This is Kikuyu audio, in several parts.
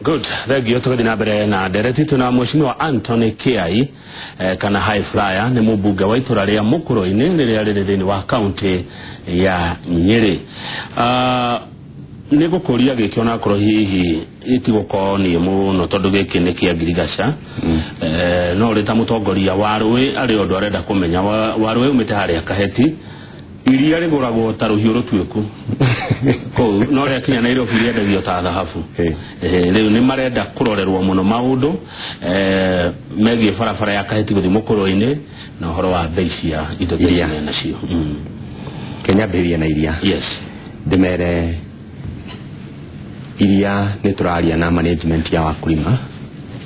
Good, thengio. Tũgathiĩ na mbere na ndereti tuna Mheshimiwa Anthony Kiai, kana High Flyer, nĩ mũmbunge wa itũra rĩa Mũkũrũ-inĩ rĩrĩa rĩrĩ thĩinĩ wa kaunti ya Nyĩrĩ. Nĩ gũkũria gĩkĩ onakorwo hihi itigũkoniĩ mũno tondũ gĩkĩ nĩ kĩa ngirigaca, no ũrĩ ta mũtongoria wa rũĩ arĩ ũndũ arenda kũmenya wa rũĩ umĩte harĩa Kaheti, iria rĩgũragwo ta rũhiũ rũtuĩku kũu, no rĩakinya Nairobi rĩendagio ta thahabu. Rĩu nĩ marenda kũrorerwo mũno maũndũ megiĩ barabara ya Kaheti gũthiĩ Mũkũrũ-inĩ na ũhoro wa bei cia indo ta Iria. icio nacio. Kenya mbĩrĩrie na iria. Ndĩmere iria nĩ tũraria na management ya Wakulima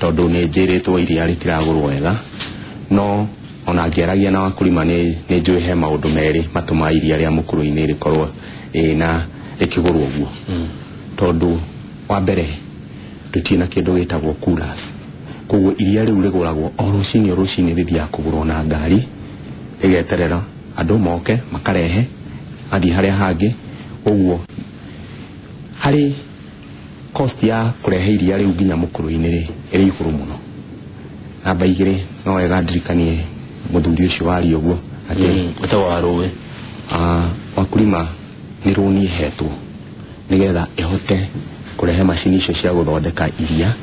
tondũ nĩ njĩrĩtwo iria rĩtiragũrwo wega, no ona ngĩaragia na Wakulima nĩ njũĩ he maũndũ merĩ matũmaga iria rĩa Mũkũrũ-inĩ rĩkorwo rĩna rĩkĩgũrwo ũguo, tondũ wa mbere tũtirĩ na kĩndũ gĩtagwo coolers, koguo iria rĩu rĩgũragwo o rũcinĩ o rũcinĩ, rĩthiaga kũgũrwo na ngari rĩgeterera andũ moke makarehe mathiĩ harĩa hangĩ. Ũguo harĩ cost ya kũrehe iria rĩu nginya Mũkũrũ-inĩ rĩ ĩrĩ igũrũ mũno. Namba 2, no wega ndirikanie mũthuri ũcio waria ũguo atĩ Ĩtagwo wa rũĩ. Wakulima nĩ rũni ĩhetwo nĩgetha ĩhote kũrehe macini icio cia gũthondeka iria,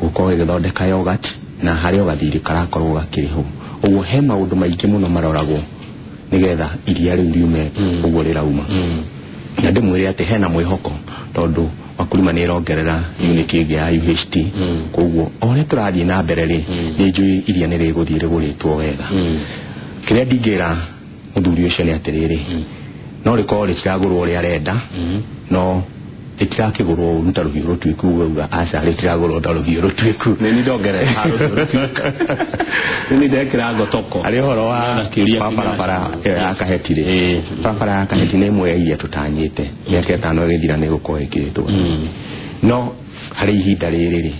gũkorwo ĩgĩthondeka yogurt, na harĩ o gathirĩ karakorwo gakĩrĩhwo. Ũguo he maũndũ maingĩ mũno maroragwo nĩgetha iria rĩu riume ũguo rĩrauma. Na ndĩmwĩre atĩ hena mwĩhoko tondũ Wakulima nĩ ĩrongerera unit ĩngĩ ya UHT. Koguo o ũrĩa tũrathiĩ na mbere rĩ, nĩ njũĩ iria nĩ rĩgũthiĩ rĩgũrĩtwo wega. Kĩrĩa ndingĩra mũthuri ũcio nĩ atĩrĩrĩ, no rĩkorwo rĩtiragũrwo ũrĩa arenda, no rĩtirakĩgũrwo ũru ta rũhiũ rũtuĩku. Ũgauga aca, rĩtiragũrwo ta rũhiũ rũtuĩku. Nĩ ndongerera rũhiũ rũtuĩku, nĩ ndekĩra ngotoko. Harĩ ũhoro wa Na kĩũria wa kĩngĩ barabara nacio. ĩyo ya Kaheti rĩ, barabara ya Kaheti nĩ ĩmwe ya iria tũtanyĩte mĩaka 5 ĩgĩthira nĩ gũkorwo ĩkĩrĩtwo, no harĩ ihinda rĩrĩ rĩ,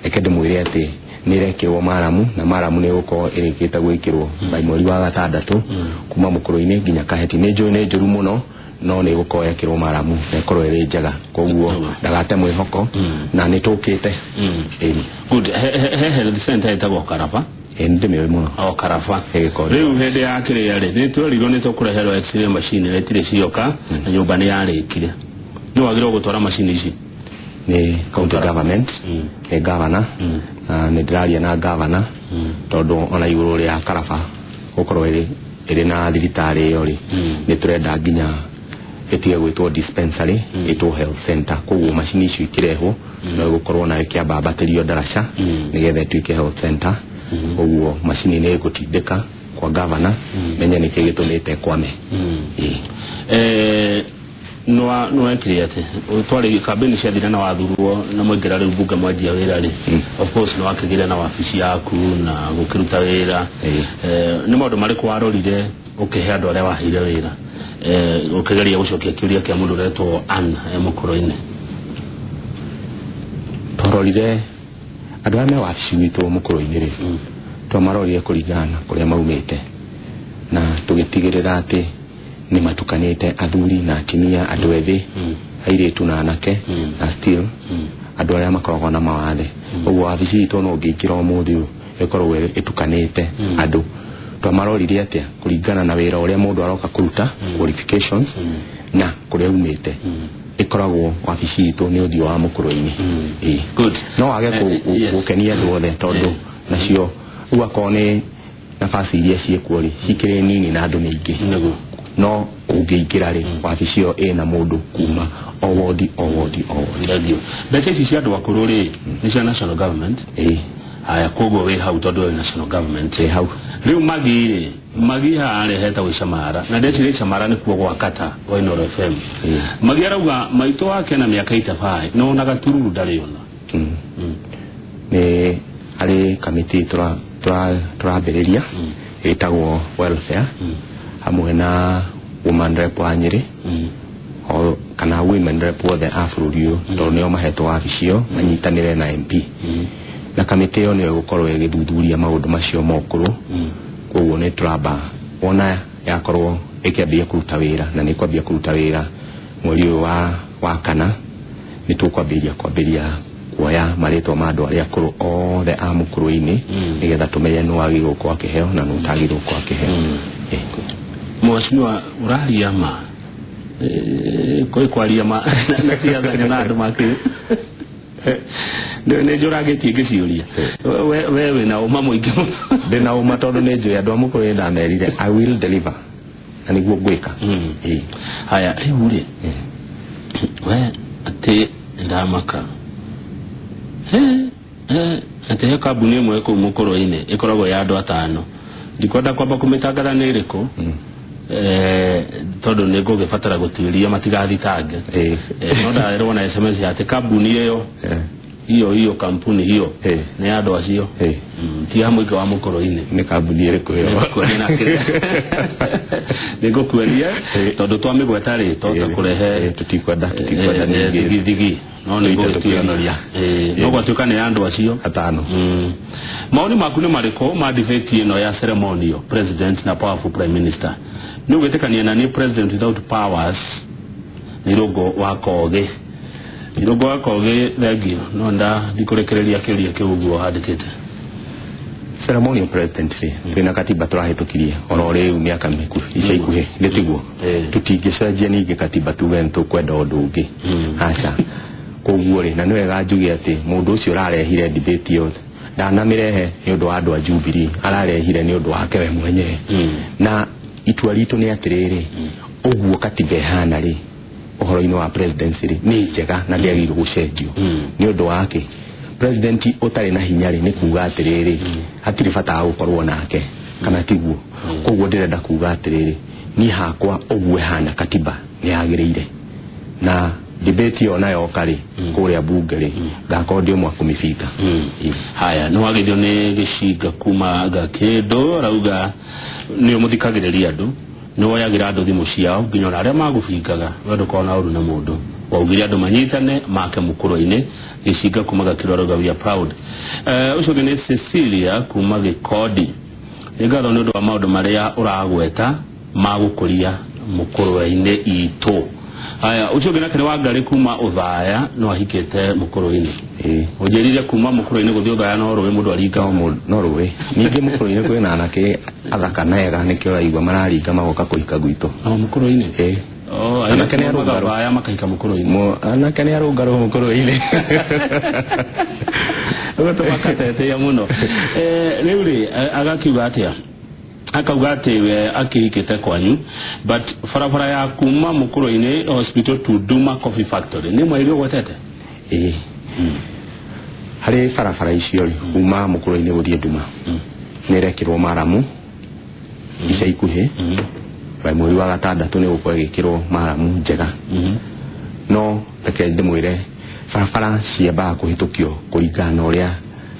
reke ndĩmwĩre atĩ nĩ ĩrekĩrwo maramu, na maramu nĩ ĩgũkorwo ĩrĩkĩte gwĩkĩrwo by mweri wa gatandatũ kuma Mũkũrũ-inĩ nginya Kaheti. Nĩ njũĩ nĩ njũru mũno, no nĩ ĩgũkorwo yekĩrwo maramu na ĩkorwo ĩrĩ njega, koguo ndagate mwĩhoko na nĩ tũkĩte. Ĩni. Good. He health center ĩtagwo Karaba. Ĩ, nĩ ndĩmĩũĩ mũno. O Karaba. Ĩgĩkorwo. Rĩu hĩndĩ ya kĩrĩa rĩ, nĩ twerirwo nĩ tũkũreherwo x-ray machine na itirĩ cioka, na nyũmba nĩ yarĩkire. Nĩ wagĩrĩirwo gũtwara macini ici? Nĩ county government, nĩ governor, na nĩ ndĩraria na governor tondũ ona igũrũ rĩa Karaba gũkorwo ĩrĩ na thibitarĩ ĩyo rĩ, nĩ tũrenda nginya ĩtige gwĩtwo dispensary, ĩtwo health center. Koguo macini icio ikĩrehwo no ĩgũkorwo nayo ĩkĩambambatĩrio ndaraca nĩgetha ĩtuĩke health center. Koguo macini nĩ ĩgũtindĩka kwa governor menye nĩkĩ gĩtũmĩte kwame. Ĩĩ. Nĩwekire atĩ twarĩ kambĩni ciathira na wathurwo na mwaingĩra rĩu bunge mwanjia wĩra rĩ, of course nĩ wakĩgĩre na wabici yaku na gũkĩruta wĩra. Nĩ maũndũ marĩkũ warorire ũkĩhe andũ arĩa waheire wĩra, ũkĩgeria gũcokia kĩũria kĩa mũndũ ũretwo Ann Mũkũrũ-inĩ? Twarorire andũ arĩa me wabici gwitũ Mũkũrũ-inĩ rĩ, twamarorire kũringana na kũrĩa maumĩte na tũgĩtigĩrĩra atĩ nĩ matukanĩte athuri na atumia, andũ ethĩ, airĩtu na anake, na still andũ arĩa makoragwo na mawathe. Ũguo wabici itũ no ũngĩingĩra ũmũthĩ ũyũ ĩkoragwo ĩtukanĩte andũ. Twamarorire atĩa? Kũringana na wĩra ũrĩa mũndũ aroka kũruta, qualifications na kũrĩa umĩte. Ĩkoragwo wabici itũ nĩ ũthiũ wa Mũkũrũ-inĩ. Ĩĩ. Good. No wage gũkenia andũ othe tondũ nacio rĩu akorwo nĩ nafasi iria ciĩkuo rĩ cikĩrĩ nini na andũ nĩ aingĩ, no ũngĩingĩra rĩ, wabici ĩyo ĩna mũndũ kuma o wodi o wodi o wodi. Thank you. Mbeca ici cia andũ akũrũ rĩ, nĩ cia national government? Ĩĩ. Haya, koguo wĩ hau tondũ wĩ national government. Ĩ hau. Rĩu magi rĩ, magi haha hetagwo Icamara, na ndeciria Icamara nĩkuo gwa kata wa Inooro FM. Magi arauga maitũ wake na mĩaka 85 no ona gatururu ndarĩ ona. Nĩ harĩ kamĩtĩ tũrambĩrĩria ĩtagwo welfare hamwe na woman rep wa Nyĩrĩ o kana women rep othe a bũrũri ũyũ, tondũ nĩo mahetwo wabici ĩyo manyitanĩre na MP, na kamĩtĩ ĩyo nĩyo ĩgũkorwo ĩgĩthuthuria maũndũ macio ma ũkũrũ. Koguo nĩ tũramba wona yakorwo ĩkĩambia kũruta wĩra, na nĩ ĩkwambia kũruta wĩra mweri ũyũ wa kana, nĩ tũkwambĩrĩria kwambĩrĩria Kuoya marĩtwa ma andũ arĩa akũrũ othe a mũkũrũ-inĩ nĩgetha tũmenye nũ wagĩrĩirwo gũkorwo akĩheo na nũ ũtagĩrĩirwo gũkorwo akĩheo. Mheshimiwa ũraria ma kwĩ kwaria ma na ciathanya na andũ makĩ nĩ njũragĩtie ngĩciũria we wĩna ũma mũingĩ mũno. Ndĩna ũma tondũ nĩ njũĩ andũ a mũkũrũ-inĩ ndamerire I will deliver na nĩguo ngwĩka. Haya rĩu rĩ we atĩ ndamaka atĩ he kambuni ĩmwe kũu mũkũrũ-inĩ ĩkoragwo ya andũ atano ndikwenda kwamba kũmĩtangatha nĩ ĩrĩkũ tondũ nĩ ngũgĩbatara gũtuĩria matigathitange no ndarerwo na SMS atĩ kambuni ĩyo hiyo hiyo kampuni hiyo nĩ ya andũ acio ti ya mũingĩ wa mũkũrũ-inĩ. Nĩ kambuni ĩrĩkũ ĩyo? Nĩ ngũkuonia tondũ twamĩgweta rĩ tota kũrehe tũtikwenda ningĩ thigi no nĩ ngũgĩtuĩria no gwatuĩka nĩ ya andũ acio atano. Maoni maku nĩ marĩkũ ma debate ĩno ya ceremonial president na powerful prime minister? Nĩ ũgwĩtĩkania na niĩ president without powers nĩ Irũngũ wa Kogĩ. Irũngũ wa Kogĩ thengio no nda ndikũrekereria kĩũria kĩu ũguo handĩkĩte. Ceremonial president rĩ twĩna katiba tũrahĩtũkirie oro rĩu mĩaka ica ikuhĩ gĩtiguo tũtingĩcenjia ningĩ katiba tuge nĩ tũkwenda ũndũ ũngĩ aca. Koguo rĩ na nĩ wega njuge atĩ mũndũ ũcio ũrarehire debate ĩyo ndanamĩrehe nĩ ũndũ wa andũ a Jubilee, ararehire nĩ ũndũ wake we mwenyewe. Na itua ritũ nĩ atĩrĩrĩ ũguo katiba ĩhana rĩ ũhoro-inĩ wa presidency rĩ nĩ njega na ndĩagĩrĩirwo gũcenjio nĩ ũndũ wake. President ũtarĩ na hinya rĩ nĩ kuga atĩrĩrĩ hatirĩ bata wa gũkorwo nake kana tiguo. Koguo ndĩrenda kuga atĩrĩrĩ niĩ hakwa ũguo ĩhana katiba nĩ yagĩrĩire na debate ĩyo nayo yoka rĩ kũrĩa bunge rĩ ngakorwo ndĩ ũmwe kũmĩbinga. Haya nĩ wagĩthio nĩ gĩcinga kuma Gakĩndũ arauga nĩ ũmũthikagĩrĩria andũ nĩ woyagĩra andũ thimũ ciao nginya ona arĩa magũbingaga we ndũkorwo na ũru na mũndũ waugire andũ manyitane make mũkũrũ-inĩ. Gĩcinga kuma Gakĩndũ arauga we are proud. Ũcio ũngĩ nĩ Cecilia kuma Gĩkondi nĩ ngatho nĩ ũndũ wa maũndũ marĩa ũragweta ma gũkũria mũkũrũ-inĩ itũ. Haya ũcio ũngĩ nake nĩ Wangarĩ kuma Ũthaya no ahikĩte mũkũrũ-inĩ. Ũnjĩrire kuma mũkũrũ-inĩ gũthiĩ Ũthaya no rũĩ mũndũ aringa no rũĩ. Ningĩ mũkũrũ-inĩ kwĩna anake athaka na ega nĩkĩo ũraigua mararinga magoka kũhika gwitũ. No mũkũrũ-inĩ? Anake nĩ arũngarũ aya makahika mũkũrũ-inĩ. Anake nĩ arũngarũ mũkũrũ-inĩ. Ũguo tũmakatetea mũno. Rĩu rĩ agakiuga atĩa? Akauga atĩ we akĩhikĩte kwanyu but barabara ya kuma mũkũrũ-inĩ hospital to Duma Coffee Factory nĩ mwe iria ũgwetete? Ĩĩ harĩ barabara icio rĩ kuma mũkũrũ-inĩ gũthiĩ Duma nĩ ĩrekĩrwo maramu ica ikuhĩ by mweri wa gatandatũ nĩ gũkorwo ĩgĩkĩrwo maramu njega. No reke ndĩmwĩre barabara ciambaga kũhĩtũkio kũringana na ũrĩa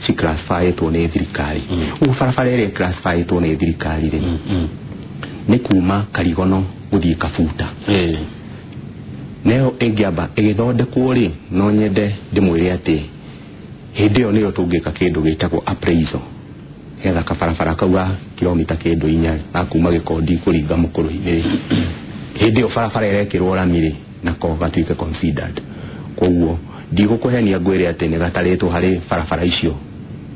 ciclassifyĩtwo nĩ thirikari. Ũguo barabara ĩrĩa ĩclassifyĩtwo nĩ thirikari rĩ nĩ kuma Karigono gũthiĩ Kabuta. Nayo ĩngĩamba ĩgĩthondekwo rĩ no nyende ndĩmwĩre atĩ hĩndĩ ĩyo nĩyo tũngĩka kĩndũ gĩtagwo appraisal getha kabarabara kau ga kilomita kĩndũ 4 ga kuma Gĩkondi kũringa mũkũrũ-inĩ rĩ hĩndĩ ĩyo barabara ĩrekĩrwo rami rĩ nako gatuĩke considered. Koguo ndigũkũhenia ngwĩre atĩ nĩ gatarĩtwo harĩ barabara icio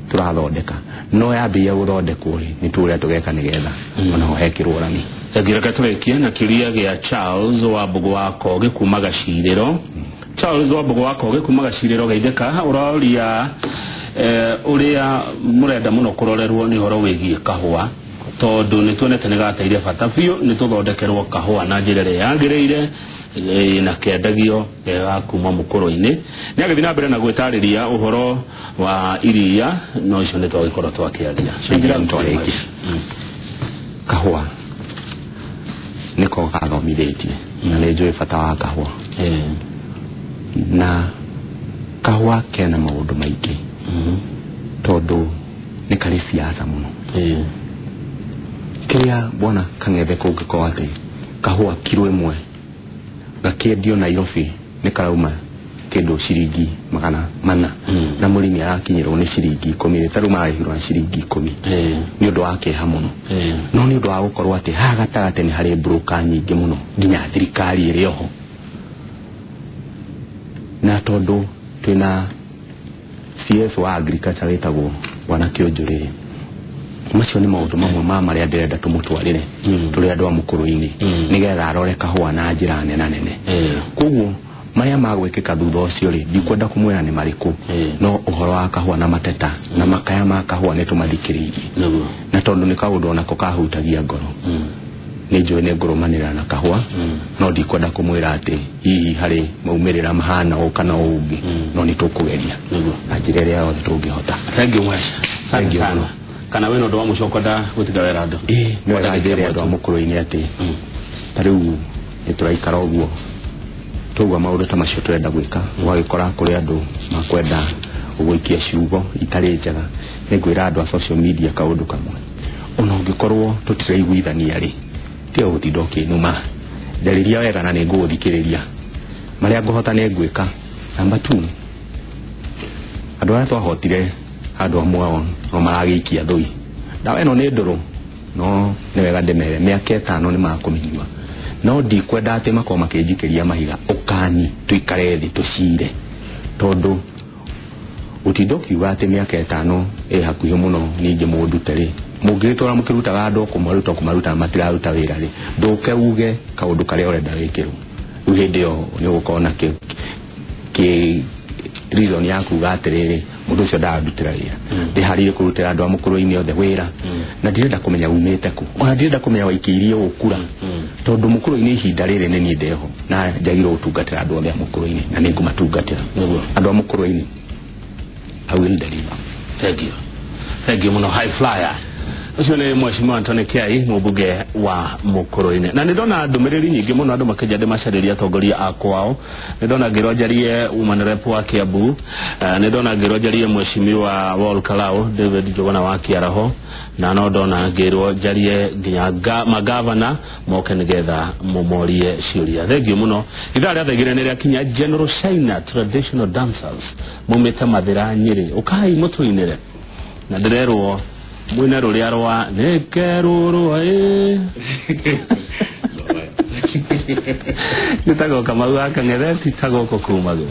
tũrathondeka no yambĩrĩria gũthondekwo rĩ nĩ tũrĩa tũgeka nĩgetha onaho hekĩrwo rami. Reke tũrĩkie na kĩũria gĩa Charles Wambũgũ wa Kogĩ kuma Gacirĩro. Charles Wambũgũ wa Kogĩ kuma Gacirĩro Geithĩka ũroria ũrĩa mũrenda mũno kũrorerwo nĩ ũhoro wĩgiĩ kahũa tondũ nĩ tuonete nĩ gateire bata biũ nĩ tũthondekerwo kahũa na njĩra ĩrĩa yagĩrĩire na kĩendagio ga kuma mũkũrũ-inĩ. Nĩ agĩthiĩ na mbere na gwĩtarĩria ũhoro wa iria no icio nĩ twagĩkorwo twakĩaria. Kahũa nĩko gathomithĩtie na nĩ njũĩ bata wa kahũa na kahũa kena maũndũ maingĩ tondũ nĩ karĩ siasa mũno. Kĩrĩa bwana Kang'ethe kũngĩkorwo atĩ kahũa kiro ĩmwe gakĩendio Nairobi nĩ karauma kĩndũ ciringi 400 na mũrĩmi arakinyĩrwo nĩ ciringi 10 ta rĩu mararĩhirwo na ciringi 10 nĩ ũndũ wa kĩeha mũno. No nĩ ũndũ wa gũkorwo atĩ haha gatagatĩ nĩ harĩ broker nyingĩ mũno nginya thirikari ĩrĩ oho na tondũ twĩna CS wa agriculture wĩtagwo Bwana Kĩonjũrĩrĩ. Macio nĩ maũndũ mamwe ma marĩa ndĩrenda tũmũtwarĩre tũrĩ andũ a Mũkũrũ-inĩ, nĩgetha arore kahũa na njĩra nena nene. Koguo marĩa magwĩkĩka thutha ũcio rĩ, ndikwenda kũmwĩra nĩ marĩkũ, no ũhoro wa kahũa na mateta na makaya ma kahũa nĩ tũmathikĩrĩirie, na tondũ nĩ kaũndũ onako kahutagia ngoro, nĩ njũĩ nĩ ngũrũmanĩrĩra na kahũa, no ndikwenda kũmwĩra atĩ hihi harĩ maumĩrĩra mahana ũũ kana ũũ ũngĩ, no nĩ tũkũgeria na njĩra ĩrĩa yothe tũngĩhota. Thank you mwesha. Thank you sana. mũno. Kana wĩna ũndũ wa mũico ũkwenda gũtiga wĩra andũ? Ĩĩ, nĩ wega njĩre andũ a Mũkũrũ-inĩ atĩ ta rĩu nĩ tũraikara ũguo twaigua maũndũ ta macio tũrenda gwĩka, ũgagĩkora kũrĩ andũ makwenda gũikia ciugo itarĩ njega. Nĩ ngwĩra andũ a social media kaũndũ kamwe, ona ũngĩkorwo tũtiraiguithania rĩ, tiga gũtinda ũkĩnuma, njarĩria wega na nĩ ngũgũthikĩrĩria, marĩa ngũhota nĩ ngwĩka. Number 2, andũ arĩa twahotire handũ amwe ao no maragĩikia thũi, ndawa ĩno nĩ ndũrũ, no nĩ wega ndĩmere mĩaka 5 nĩ makũmĩnyua, no ndikwenda atĩ makorwo makĩnjikĩria mahiga. Ũkani tũikare thĩ tũcire, tondũ gũtinda ũkiuga atĩ mĩaka 5 ĩ hakuhĩ mũno ningĩ mũndute rĩ, mũngĩgĩtũra mũkĩrutaga andũ kũmaruta kũmaruta matiraruta wĩra rĩ, ndũke uge kaũndũ karĩa ũrenda wĩkĩrwo. Rĩu hĩndĩ ĩyo nĩ ũgũkorwo na kĩ reason ya kuga atĩrĩrĩ, mũndũ ũcio ndarandutĩra wĩra, ndĩharĩirie kũrutĩra andũ a Mũkũrũ-inĩ othe wĩra, na ndirenda kũmenya umĩte kũ, ona ndirenda kũmenya waikĩirie ũkura, tondũ Mũkũrũ-inĩ ihinda rĩrĩ nĩ niĩ ndeho na njagĩrĩirwo gũtungatĩra andũ othe a Mũkũrũ-inĩ, na nĩ ngũmatungatĩra. Andũ a Mũkũrũ-inĩ, I will deliver. Thank you. Thank you mũno high flyer. Ũcio nĩ Mheshimiwa Anthony Kiai, mũmbunge wa Mũkũrũ-inĩ. Na nĩ ndona ndũmĩrĩri nyingĩ mũno andũ makĩnja ndĩmacarĩrie atongoria a kwao. Nĩ ndona ngĩrwo njarie woman rep wa Kiambu, nĩ ndona ngĩrwo njarie Mheshimiwa Wall Kalau David Njuguna wa Kiaraho, na no ndona ngĩrwo njarie nginya magavana moke nĩgetha mũmorie ciũria. Thank you mũno. Ithaa rĩa thaa 2 nĩ rĩakinya. General China Traditional Dancers mumĩte Mathĩra Nyĩrĩ, ũkai mũtũinĩre, na ndĩrerwo mwine rũrĩa rwa nĩkerũrwo ĩ nĩ ta goka mau wa kang'ethe ti ta gũkũ kumagwo.